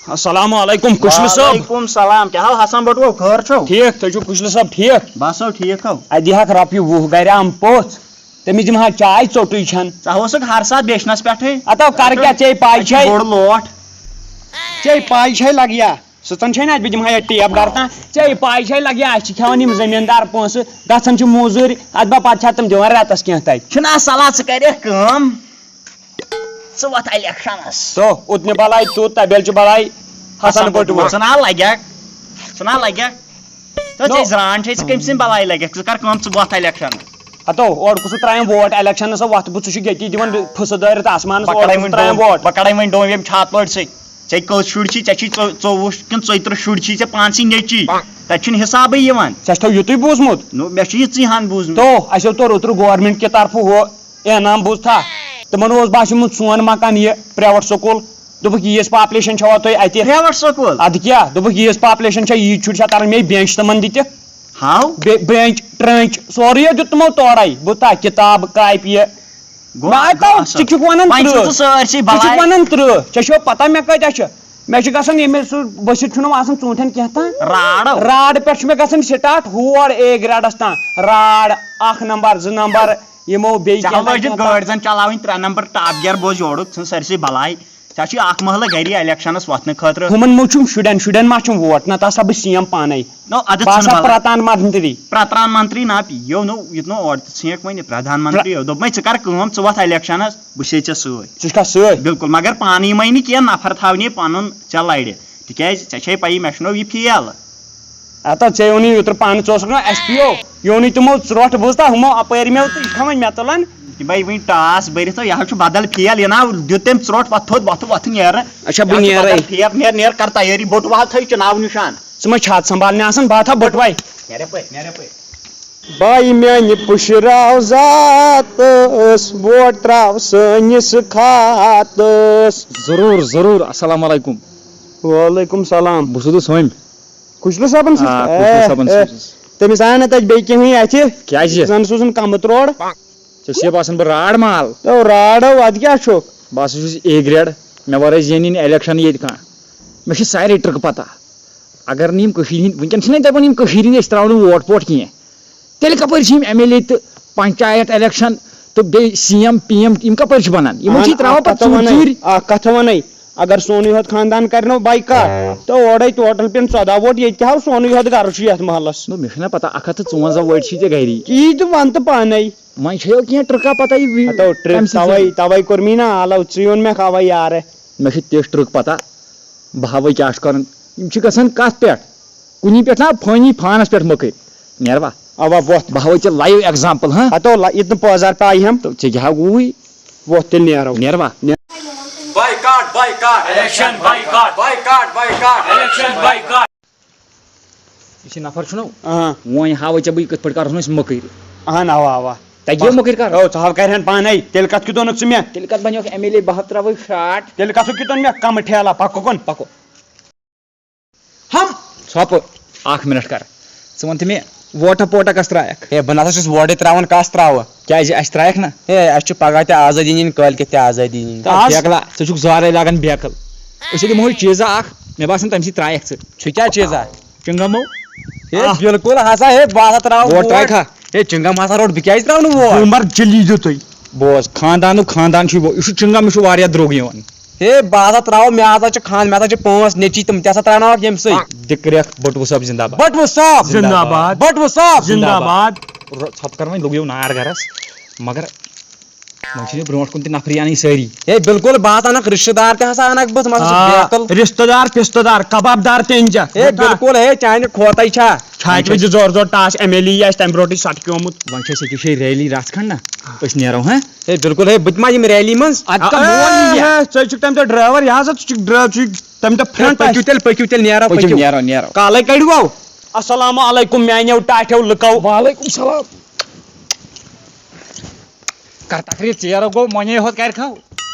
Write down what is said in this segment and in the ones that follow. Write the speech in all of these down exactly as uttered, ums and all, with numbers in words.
السلام علیکم کُشلہٕ صٲب۔ وعلیکم سلام، کیٛاہ حال حسن بٹوو، خٲر چھو؟ ٹھیٖک، تُہۍ چھِو کُشلہٕ صٲب ٹھیٖک؟ بس حظ ٹھیٖک ہو۔ اَتہِ دِہاکھ رۄپیہِ وُہ گرِ اَم پوٚژھ، تٔمِس دِمہٕ ہا چاے ژوٚٹُے چھَن۔ ژٕ ہا اوسُکھ ہر ساتہٕ بیچھنس پٮ۪ٹھٕے۔ ہتو کر کیٛاہ، ژےٚ پاے اَتہِ چھے؟ بوٚڑ لوٹھ۔ ژےٚ پاے چھے لگیا، سٕژن چھے نہ اَتہِ، بہٕ دِمہٕ ہا یہِ ٹیپ گرٕ تام۔ ژےٚ پاے چھے لگیا، اَسہِ چھِ کھٮ۪وان یِم زٔمیٖندار پونٛسہٕ، گژھان چھِ موٚزوٗرۍ، اَدٕ بہ پتہٕ چھا تِم دِوان رٮ۪تس کینٛہہ تَتہِ؟ چھُنہ اصل، ژٕ کر اکھ کٲم، ژٕ وۄتھ الیکشنس۔ تو اتنہِ بلاے تو تبیل چہِ بلاے حسن بٹوٕ۔ ژٕ نا لگکھ، ژٕ نا لگکھ۔ تو نو۔ ژےٚ زران چھے، ژٕ کٔمۍ سٕنٛدِ بلاے لگکھ؟ ژٕ کر کٲم، ژٕ وۄتھ الیکشنس۔ ہتو، اورٕ کُس ترٛایم ووٹ الیکشنس، وۄتھ بہٕ، ژٕ چھُکھ ییٚتی دِوان پھٕسہٕ دٲرِتھ آسمانس، بہٕ اورٕ کڑے کُس وۄنۍ ترٛایم ڈوم، ووٹ؟ بہٕ کڑے وۄنۍ ڈوم ییٚمہِ چھاتہٕ لورِ سۭتۍ۔ ژےٚ کٔژ شُرۍ چھی؟ ژےٚ چھی ژو-، ژوٚوُہ کِنہٕ ژۄیہِ ترٕٛہ شُرۍ چھی؟ ژےٚ پانسٕے نیٚچی۔ تتہِ چھُنہٕ حسابٕے یِوان۔ ژےٚ چھُو یُتُے بوٗزمُت؟ نو، مےٚ چھُ یِژٕے ہن بوٗزمُت۔ تو، اَسہِ اوترٕ اوترٕ گورمنٹ کہِ طرفہٕ ہُہ انعام بوٗزتھا؟ تِمن اوس باسیومُت سون مکان یہِ پریویٹ سکوٗل۔ دوٚپُکھ، ییٖژ پاپلیشن چھوا تۄہہِ اتہِ؟ Private school? ادٕ کیٛاہ؟ دوٚپُکھ، ییٖژ پاپلیشن چھےٚ، ییٖتۍ شُرۍ چھا تران؟ مے بینچ تِمن دِتِکھ۔ ہاو؟ بے-، بینچ، ٹرنچ، سورُے یوت دیُت تِمو تورے۔ بوٗزتھا؟ کِتاب، کاپیہِ۔ گوٚو، ما تو، گوٚو اصل۔ ژٕ چھُکھ ونان وۄنۍ چھُکھ تٕرٛہ۔ ژٕ سٲرسٕے ژٕ چھُکھ بلاے۔ ونان تٕرٛہ۔ ژےٚ چھو پتہ مےٚ کۭتیٛاہ چھِ؟ مےٚ چھِ گژھان ییٚمہِ سُہ ؤسِتھ چھُنہٕ آسان ژوٗنٛٹھٮ۪ن کینٛہہ تام۔ راڑو۔ راڑ پٮ۪ٹھ چھُ مےٚ گژھان سٹارٹ ہور اے گریڈس تام۔ راڑ اکھ نمبر، زٕ نمبر، یِمو بیٚیہِ ژےٚ کینٛہہ ہا تام لٲجِتھ کینٛہہ تام۔ گٲڑۍ زن چلاوٕنۍ ترٛےٚ نمبر ٹاپ گیر، بوز یورُک، ژھٕن سٲرسٕے بلاے۔ ژےٚ چھُے اکھ محلہٕ گری الیکشنس وۄتھنہٕ خٲطرٕ۔ ہُمن مہ چھُم شُرٮ۪ن، شُرٮ۪ن ما چھُم ووٹ؟ نہ تہ آسہٕ ہا بہٕ سی ایم پانے۔ نو، ادٕ بہٕ ژھٕن آسہٕ ہا بلاے۔ پرٛدھان منتری۔ پرٛدھان منتری نا، یہِ نو، یہِ نو اورٕ تہِ ژھینٛکھ وۄنۍ۔ پرٛدھان منتری یو دوٚپ مےٚ، ژٕ کر کٲم، ژٕ وۄتھ الیکشنس، بہٕ چھُسے ژےٚ سۭتۍ۔ ژٕ چھُکھا سۭتۍ؟ بِلکُل، مگر پانہٕ یِمے نہٕ کینٛہہ، نفر تھاونہِ پنُن ژےٚ لرِ، تِکیازِ ژےٚ چھے پَیی مےٚ چھُنو یہِ فیل۔ ہتا ژےٚ اوٚنُے اوترٕ پانہٕ، ژٕ اوسُکھ نا ایس پی او، یہِ اوٚنُے تِمو ژرٛوٹھ، بوٗزتھا، ہُمو اپٲرۍ مےٚ تہٕ یہِ چھِ وۄنۍ مےٚ تُلان۔ یہِ بَے وٕنۍ ٹاس بٔرِتھ، یہِ حظ چھُ بدل فیل، یہِ نا دیُت تٔمۍ ژرٛوٹھ، وۄتھ تھوٚد، وۄتھ، وۄتھ نیرٕ۔ اچھا، بہٕ یہِ حظ چھُ نیرَے۔ بدل فیل، نیر، نیر، کر تیٲری، بوٚٹہٕ وال تھٲیِو چُناو نِشان۔ ژٕ ما چھاتھ سنبھالنہِ آسان، بہٕ ہا تھاو بٔٹوے۔ نیر یپٲرۍ، نیر یپٲرۍ۔ بھائی میانہِ پُشراو ذاتس، ووٹ تراو سٲنِس خاتس۔ ضروٗر، ضروٗر۔ السلام علیکم۔ وعلیکم سلام۔ بہٕ چھُس سومۍ۔ کُشلہٕ صٲبن سۭتۍ؟ آ، کُشلہٕ اے، صٲبن اے، سۭتۍ چھُس۔ تٔمِس آو نہٕ تَتہِ بیٚیہِ کینٛہہ وٕنہِ اَتھِ۔ کیٛازِ؟ زَن سوٗزُن کَمہٕ ترٛوڑ۔ ژےٚ چھُے باسان بہٕ راڑ مال؟ تو راڑو، اَدٕ کیٛاہ چھُکھ؟ بہٕ ہسا چھُس اے گریڈ، مےٚ ورٲے زینی نہٕ الیکشن ییٚتہِ کانٛہہ۔ مےٚ چھِ سارے ٹرٛکہٕ پتہ۔ اگر نہٕ یِم کٔشیٖرِ ہِنٛدۍ، وٕنکٮ۪ن چھِنہ دَپان یِم کٔشیٖرِ ہِنٛدۍ أسۍ ترٛاوو نہٕ ووٹ پوٹ کینٛہہ، تیٚلہِ کَپٲرۍ چھِ یِم ایم ایل اے تہٕ پنچایت الیکشن تہٕ بیٚیہِ سی ایم، پی ایم، یِم کَپٲرۍ چھِ بَنان؟ یِمو اہن، چھِ ترٛاوان اکھ پَتہٕ کَتھ وَنَے، ژوٗرِ ژوٗرِ۔ اکھ کَتھ وَنَے، اگر سونُے ہوت خاندان کَرِنو بایکاٹ، تہٕ اورَے ٹوٹل پیٚن ژۄداہ ووٹ، ییٚتہِ تہِ ہاو سونُے ہوت گَرٕ چھُ یَتھ محلَس۔ نو، مےٚ چھُنہ پَتہ، اَکھ ہَتھ تہٕ ژُوَنٛزاہ وٲلۍ چھِ ژےٚ گَری۔ یی تہٕ وَن تہٕ پانَے۔ وۄنۍ چھےٚ یو کینٛہہ ٹرٛکہ پَتہ یہِ وی-، ہَتو ٹرٛک، کَمہِ سۭتۍ تَوَے، چھِ؟ تَوَے کوٚر مےٚ نہ آلو، ژٕ یوٚن مےٚ کھاوَے یارٕ۔ مےٚ چھِ تِژھ ٹرٛک پَتہ، بہٕ ہاوَے کیٛاہ چھُ کَرُن۔ یِم چھِ گژھان کَتھ پٮ۪ٹھ؟ کُنی پٮ۪ٹھ نا فٲنی فانَس پٮ۪ٹھ مٔکٕرۍ۔ نیر وا؟ اَوا وۄتھ۔ بہٕ ہاوَے ژےٚ لایِو ایگزامپٕل، ہاں؟ ہَتو لا-، یہِ تہٕ پٲزار پایہِ ہَم۔ تہٕ ژےٚ کیٛاہ ہا گوٚوُے؟ وۄتھ تیٚلہِ نیرو۔ نیر وا؟ نیر۔ Boycott, boycott. Election boycott. Boycott, boycott. Election boycott. یہِ چھِ نفر چھُنو، آ۔ وۄنۍ ہاوَے ژےٚ بہٕ یہِ کِتھ پٲٹھۍ کَرُن أسۍ مٔکٕرۍ۔ اہن، اوا، اوا۔ تَگہِ یہِ مٔکٕرۍ کَرُن؟ او، ژٕ ہاو کَرِہَن پانَے۔ تیٚلہِ کَتھ کیُتھ اوٚنُکھ ژٕ مےٚ؟ تیٚلہِ کَتھ بَنیوکھ ایم ایل اے، بہٕ ہاو ترٛاوَے شاٹ۔ تیٚلہِ کَتھ کیُتھ اوٚن مےٚ کَمہٕ ٹھیلا؟ پَکو کُن۔ پَکو۔ ہم۔ ژھۄپہٕ۔ اَکھ مِنٹ کَر۔ ژٕ وَن تہٕ مےٚ، ووٹا پوٹا کَس ترٛایَکھ؟ ہے، بہٕ نہ سا چھُس ووٹٕے ترٛاوان، کَس ترٛاوٕ؟ کیٛازِ، اَسہِ ترٛایَکھ نہ؟ ہے، اَسہِ چھُ پَگاہ تہِ آزٲدی نِنۍ، کٲلۍ کٮ۪تھ تہِ آزٲدی نِنۍ۔ تہٕ آز؟ بیکلا، ژٕ چھُکھ زورَے لاگان بیکل۔ أسۍ ہے دِمہوے چیٖزا اَکھ، مےٚ باسان تَمہِ سۭتۍ ترٛایَکھ ژٕ۔ چھُ کیٛاہ چیٖزا؟ چِنٛگَمو۔ ہے، آہ۔ بِلکُل ہسا، ہے، بہٕ ہسا ترٛاوٕ ووٹ ووٹ۔ ترٛایکھا؟ ہے، چِنٛگَم ہسا روٚٹ، بہٕ کیٛازِ ترٛاوٕ نہٕ ووٹ؟ بوٗمبر جلی دیُتُے۔ بوز، خاندانُک خاندان چھُے، یہِ چھُ چِنٛگَم، یہِ چھُ واریاہ درٛوگ یِوان۔ ہے، بہٕ ہسا ترٛاوٕ، مےٚ ہسا چھِ خان-، مےٚ ہسا چھِ پانٛژھ نیٚچی، تِم تہِ ہسا ترٛاوناوَکھ ییٚمہِ سۭتۍ۔ دِکرِکھ بٔٹوٕ صٲب زِنٛدہ باد۔ بٔٹوٕ صٲب۔ زِنٛدہ باد۔ بٔٹوٕ صٲب۔ زِنٛدہ باد۔ رو-، ژھۄپہٕ کَر وۄنۍ، لوٚگ یِو نار گَرَس۔ مگر وۄنۍ چھِنہٕ برونٛٹھ کُن تہِ نفری اَنٕنۍ سٲری۔ ہے، بِلکُل، بہٕ ہسا اَنَکھ رِشتہٕ دار تہِ ہسا اَنَکھ بہٕ، ژٕ ما چھُکھ آ، بیکل؟ رِشتہٕ دار، پِستہٕ دار، کباب دار تہِ أنۍ زِ۔ ہے، بِلکُل، ہے، چانہِ کھوتَے چھا؟ چھاتہِ وِزِ زور زور ٹاس، ایم ایل اے آسہِ تَمہِ برونٛٹھٕے سَٹکیومُت۔ وۄنۍ چھِ أسۍ ییٚکیٛاہ شٲے ریلی رَژھ کھنٛڈ نہ، أسۍ نیرو، ہہ؟ ہے، بِلکُل، ہے، بہٕ تہِ ما یِمہٕ ریلی منٛز؟ اَدٕ کَم آ، مول یی۔ ہے، ژٕ چھُکھ تَمہِ دۄہ ڈرٛایوَر، یہِ ہسا ژٕ چھُکھ ڈرٛا-، ژٕ چھُکھ تَمہِ دۄہ ہے، فرنٛٹ پٔکِو آسہِ۔ تیٚلہِ، پٔکِو تیٚلہِ، نیرو، پٔکِو، پٔکِو۔ نیرو، نیرو۔ کالَے کٔڑِو۔ السلام علیکم میٛانیو ٹاٹھیو لُکو۔ وعلیکم السلام۔ کر تقریر، ژیر گوٚو، مۄنے ہوت کرِ کھو۔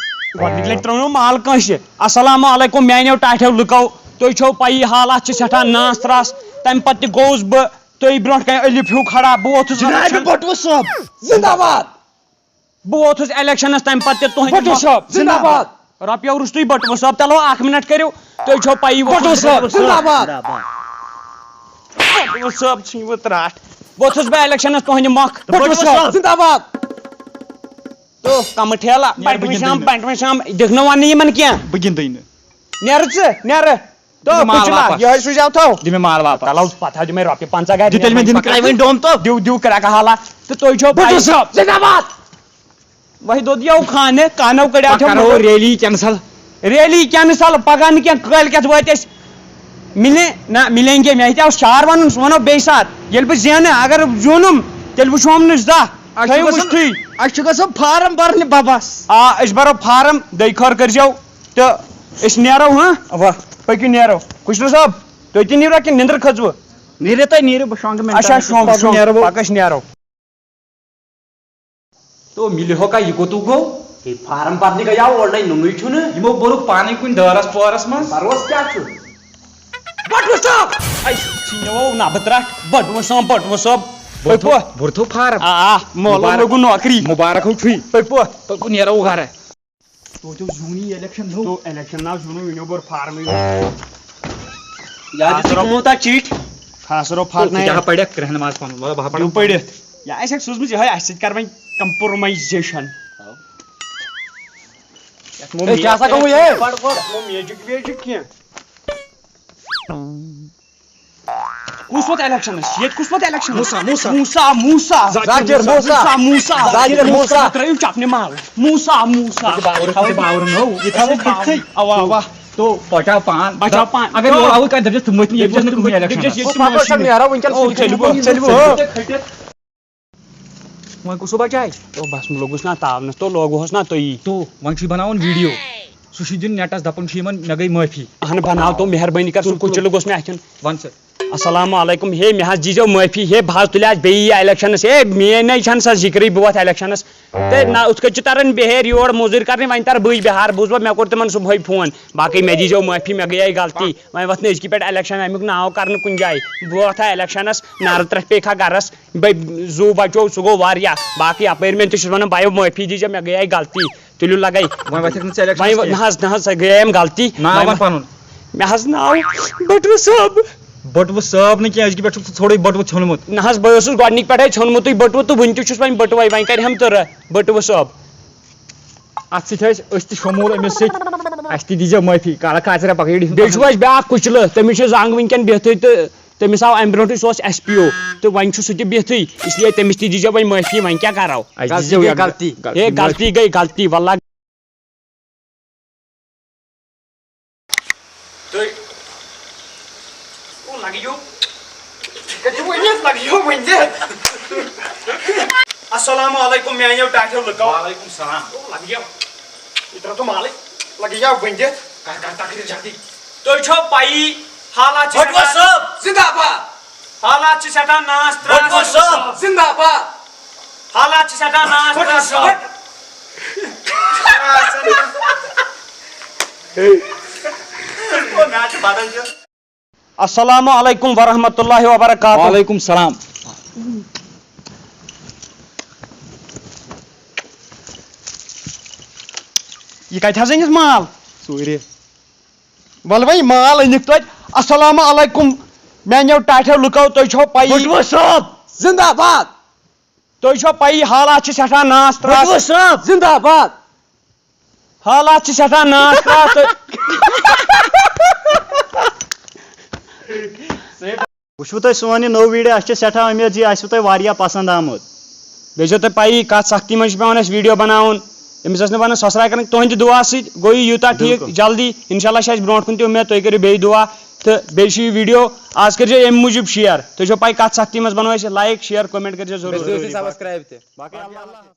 گۄڈٕنِچ لٹہِ ترٛوو مےٚ مال کٲنٛسہِ۔ السلام علیکم میانیو ٹاٹھیو لُکو، تُہۍ چھو پَیی حالات چھِ سٮ۪ٹھاہ ناس تراس، تَمہِ پتہٕ تہِ گوٚوُس بہٕ تُہۍ برونٛٹھ کنہِ ألِف ہیوٗ کھڑا۔ بہٕ ووتھُس جناب الیکشن، بٹوٕ صٲب زندہ باد۔ بہٕ ووتھُس الیکشنس تَمہِ پتہٕ تہِ تُہنٛدِ بٹوٕ مۄکھ-، صٲب زندہ باد۔ رۄپیو روٚستُے بٹوٕ صٲب، چلو اکھ منٹ کٔرِو۔ تُہۍ چھو پَیی وۄتھُس بَٹوٕ صٲب۔ زِندہ باد۔ بَٹوٕ صٲب ژھٕنِو ترٛٹھ۔ وۄتھُس بہٕ الیکشنس تُہنٛدِ مۄکھ۔ بَٹوٕ صٲب۔ زِندہ باد۔ تو کمہٕ ٹھیلہ، نیرٕ بہٕ بٹوٕ گِنٛدٕ شام، نہٕ۔ بٹوٕ شام، دِکھ نہٕ وننہٕ یِمن کینٛہہ۔ بہٕ گِنٛدٕے نہٕ۔ نیرٕ ژٕ، نیرٕ۔ تو دِ مےٚ مال کُچھ نا، واپس۔ یِہوٚے سوٗزیو تھو۔ دِ مےٚ مال واپس۔ تلو پتہ دِ مےٚ رۄپیہِ پنٛژاہ گرِ۔ دِ تیٚلہِ مےٚ دِنہٕ کرٛاے وۄنۍ ڈوم تو۔ دِو، دِو کراکا حالا۔ تہٕ تُہۍ چھو بَٹوٕ صٲب، زِندہ باد۔ وۄنۍ دوٚد یَو خانہٕ، کانو کڑیو پَتہٕ تھٮ۪و کرو موٚکُر۔ Rally cancel. ریلی کینسل، پگاہ نہٕ کینٛہہ، کٲلۍ کٮ۪تھ وٲتۍ أسۍ۔ مِلے نہ، مِلیں گے، مےٚ تہِ اوس شعر وَنُن، سُہ وَنو بیٚیہِ ساتہٕ۔ ییٚلہِ بہٕ زینہٕ، اگر زیوٗنُم، تیٚلہِ وٕچھوم نہٕ زانٛہہ۔ اَسہِ چھُ تھٲیِو گژھُن، وٕچھتھٕے۔ اَسہِ چھُ گژھُن فارم بَرنہِ بَبَس۔ آ، أسۍ بَرو فارم، دٔے خٲر کٔرۍزیو تہٕ أسۍ نیرو، ہاں؟ اَوا۔ پٔکِو نیرو۔ خۄشرو صٲب، تُہۍ تہِ نیٖروا کِنہٕ نِندٕر کھٔژوٕ؟ نیٖرِو تُہۍ، نیٖرِو، بہٕ شۄنٛگہٕ مِنٹَن۔ اچھا، شۄنٛگ، پَتہٕ شۄنٛگ، نیرو أسۍ۔ پَکھ أسۍ نیرو۔ تو مِلہِ ہو کا، یہِ کوٚتُو گوٚو؟ ہے، فارم بَرنہِ گٔیاو اورٕ، نَے نوٚنُے چھُنہٕ۔ یِمو بوٚرُکھ پانَے کُنہِ دٲرَس پورَس منٛز۔ بَروس کیٛاہ چھُ؟ بَٹوٕ صٲب! اَسہِ ژھٕنِو نہ بہٕ ترٛٹھ۔ بَٹوٕ صٲب، بَٹوٕ صٲب۔ بوٚرتھو، پٔپو۔ بوٚرتھو فارم۔ آ، آ، مولوٗ مُبارک۔ لوٚگُن نوکری۔ مُبارک ہو چھُے۔ پٔپو۔ پٔپو نیرو گَرٕ۔ توتہِ اوس زیوٗنٕے الیکشن نوٚو۔ تو الیکشن ناو زیوٗنُے، وٕنیو بوٚر فارمٕے۔ یاد چھِ تِمو تَتھ چِٹھۍ۔ خاصرو تو ژٕ پھاٹنایے۔ کیٛاہ پَرکھ کرٛہنہِ منٛز پَنُن؟ وَلہٕ بہٕ ہا پَرٕ۔ یِم پٔرِتھ۔ یا اَسہِ ہیٚکہِ سوٗزمٕژ یِہوٚے، اَسہِ سۭتۍ کَر وۄنۍ کمپرومایزیشن۔ ہے، کیٛاہ سا گوٚو یہِ؟ یَتھ گوٚو میجک ویجک کینٛہہ۔ کُس ووت الیکشنس؟ ییٚتہِ کُس ووت الیکشنس؟ موسا، موسا۔ موسا، موسا۔ ذاکر موسا۔ موسا، موسا۔ ذاکر موسا۔ ترٛٲیِو چپنہِ مال۔ موسا، موسا۔ باور، باور نو۔ یہِ تھاوو کھٔٹتھٕے۔ اوا، اوا۔ تو بچاو پان۔ بچاو پان۔ اگر تو یورٕ آوُے کانٛہہ، دٔپزٮ۪س ژٕ مٔتھۍ نہٕ ییٚتہِ، دٔپزٮ۪س نہٕ کُنہِ الیکشنس۔ دٔپزٮ۪س ییٚتہِ چھِ ماشیٖن۔ نیرو وٕنکیٚن۔ او، ژٔلِو، ژٔلِو۔ وۄنۍ کُس ہیوٗ بچاے؟ او بس، لوٚگُس نا تاونس، تو لوگوہس نا تُیی۔ تو وۄنۍ چھُے بناوُن ویڈیو۔ سُہ چھُے دیُن نیٹس، دپُن چھُ یِمن، مےٚ گٔے معٲفی۔ اہن بناو تو، مہربٲنی کر، سُہ کُچلہٕ گوٚژھ مےٚ اتھِ یُن۔ وَن سا۔ السلام علیکم، ہے مےٚ حظ دیٖزیو معٲفی، ہے بہٕ حظ تُلہِ آز بیٚیہِ یہِ الیکشنس، ہے میٲنۍ نَے چھَنہٕ سۄ ذِکرٕے بہٕ وَتھٕ الیکشنس۔ تہٕ نہ، اُتھ کٔنۍ چھِ تران بِہٲرۍ یور موٚزوٗرۍ کرنہِ، وۄنۍ ترٕ بٕے بِہار، بوٗزوا، مےٚ کوٚر تِمن صُبحٲے فون، باقٕے مےٚ دیٖزیو معٲفی، مےٚ گٔیے غلطی، وۄنۍ وۄتھٕ نہٕ أزکہِ پٮ۪ٹھ الیکشن، امیُک ناو کرٕ نہٕ کُنہِ جایہِ، بہٕ وَتھٕ الیکشنس، نارٕ ترٛٹھ پیٚیہِ کھا گرس، بے زُو بچو، سُہ گوٚو واریاہ۔ باقٕے اپٲرۍ مےٚ تہِ چھُس ونان، بایو معٲفی دیٖزیو، مےٚ گٔیے غلطی، تُلِو لگے۔ وۄنۍ وۄتھکھ نہٕ ژٕ الیکشنس وۄنۍ کینٛہہ۔ نہ حظ، نہ حظ، سۄ گٔیے أمۍ غلطی۔ ناو وۄنۍ وَن پنُن۔ مےٚ حظ ناو بٹوٕ صٲب۔ بٹوٕ صٲب نہٕ کینٛہہ، أزکہِ پٮ۪ٹھ چھُکھ ژٕ ژھوٚرُے بٹوٕ ژھیوٚنمُت۔ نہ حظ، بہٕ اوسُس گۄڈٕنِکۍ پٮ۪ٹھے ژھیوٚنمُتٕے بٹوٕ تہٕ وُنہِ تہِ چھُس وۄنۍ بٹوے، وۄنۍ کرِ ہم تہٕ رہ-، بٹوٕ صٲب۔ اتھ سۭتۍ ٲسۍ أسۍ تہِ شموٗل أمِس سۭتۍ، اسہِ تہِ دیٖزیو معٲفی، کالہ کاژرا پکٲیِو۔ بیٚیہِ چھُ اَسہِ بیٛاکھ کُچلہٕ، تٔمِس چھُ زنٛگ وٕنکٮ۪ن بِہتھٕے تہٕ تٔمِس آو امہِ برونٛٹھٕے، سُہ اوس ایس پی او، تہٕ وۄنۍ چھُ سُہ تہِ بِہتھٕے، اس لیے تٔمِس تہِ دیٖزیو وۄنۍ معٲفی، وۄنۍ کیٛاہ کرو؟ اَسہِ غلطی دیٖزیو گٔے یہِ غلطی۔ ہے، غلطی گٔے غلطی، واللہ۔ تُہۍ، او، لگیو۔ کتہِ ؤنِتھ؟ لگیو ؤنِتھ۔ السلام علیکم میانیو ٹاٹھیو لُکو۔ وعلیکم السلام۔ او، لگیو۔ یہِ ترٛاو تو مالٕے۔ لگیو ؤنِتھ۔ کر، کر تقریر جلدی۔ تُہۍ چھو پَیی، حالات چھِ بٹوا سٮ۪ٹھاہ، صٲب۔ زندہ باد۔ حالات چھِ سٮ۪ٹھاہ ناس تراس۔ بٹوا صٲب۔ زندہ باد۔ حالات چھِ سٮ۪ٹھاہ ناس بٹوا تراس۔ صٲب۔ السلام علیکم ورحمۃ اللہ وبرکاتہ۔ وعلیکم السلام۔ یہِ کتہِ حظ أنِتھ مال؟ ژوٗرِ۔ ول وۄنۍ مال أنِکھ توتہِ۔ السلام علیکم میانیو ٹاٹھیو لُکو، تُہۍ چھو پَیی۔ بٹوٕ صٲب۔ زندہ باد۔ تُہۍ چھو پَیی، حالات چھِ سٮ۪ٹھاہ ناس تراس۔ بٹوٕ صٲب۔ زندہ باد۔ حالات چھِ سٮ۪ٹھاہ ناس تراس تہٕ وٕچھِو تُہۍ سون یہِ نوٚو ویٖڈیو، اَسہِ چھِ سٮ۪ٹھاہ اُمید زِ یہِ آسِوٕ تۄہہِ واریاہ پَسنٛد آمُت۔ بیٚیہِ چھو تۄہہِ پَیی، کَتھ سختی منٛز چھُ پٮ۪وان اَسہِ ویٖڈیو بَناوُن۔ أمِس ٲس نہٕ وَنان سۄسراے کَرٕنۍ، تُہٕنٛدِ دُعا سۭتۍ گوٚو یہِ یوٗتاہ ٹھیٖک۔ بِلکُل۔ جلدی، اِنشاء اللہ، چھِ اَسہِ برونٛٹھ کُن تہِ اُمید، تُہۍ کٔرِو بیٚیہِ دُعا۔ تہٕ بیٚیہِ چھُ یہِ ویٖڈیو آز کٔرۍزیو اَمہِ موٗجوٗب شِیَر۔ تُہۍ چھو پَے، کَتھ سختی منٛز بَنو أسۍ لایِک، شِیَر، کمٮ۪نٛٹ کٔرۍزیو ضروٗر۔ بیٚیہِ کٔرۍزیو سبسکرایب تہِ۔ باقٕے اللہ حافظ۔